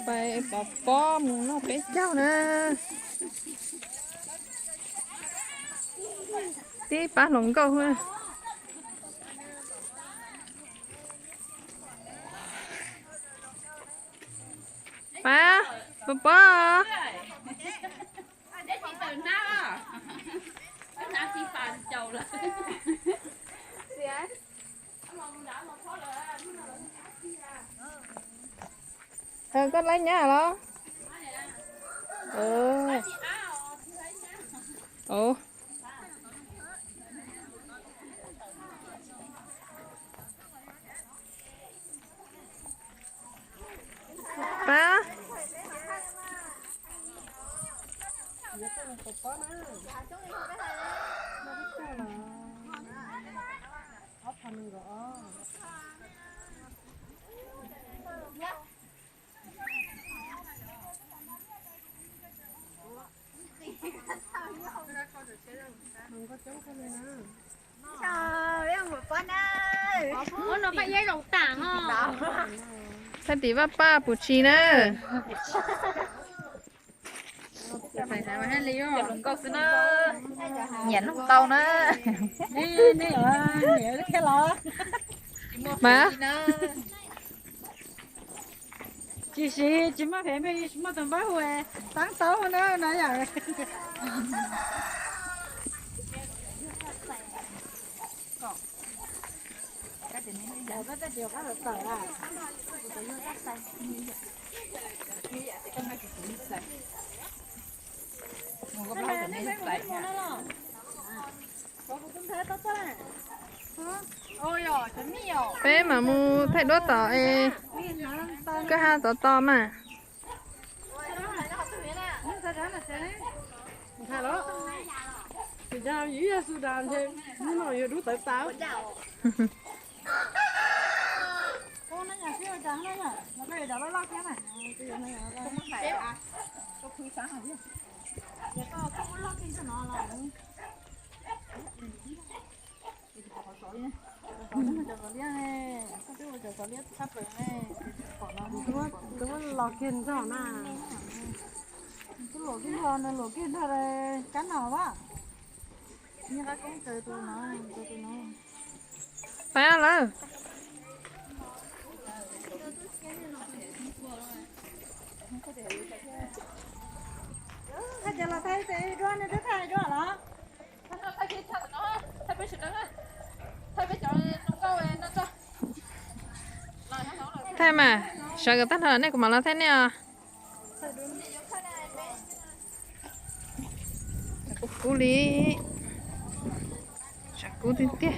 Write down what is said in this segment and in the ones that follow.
Pais pov pob mus noj peb caug na. Tib pab hluas nkauj. Pab, pov pob. Koj laib nyab los? Pab. Thaij tim Vaj Paj Pum Tshis na. Hluas nkauj xwb na, nyiam nug tau na. Mas tsis siv, tsis muaj phem, muaj tus npawb hu, taab tau na no yom. Peb mam mus thaij duab tom es koj hab tov tos mas. Tus muab los kiag nrog na. Tus luam kiag nrog, nws luam kiag nrog kab no a. Nyiaj qab koob kawg tus no, tus no. Pab lawm. Thaij duab, nej twb thaij duab los? Thaij mas, sawv kom tag nrho nej kuv mam los thaij nej os. Kub kub li. Tshav kub tiag tiag.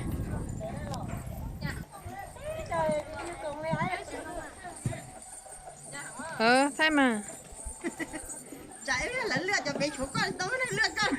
Thaij mas. Tsam lawv lwaj cov pem tshuav koj tau lwaj koj.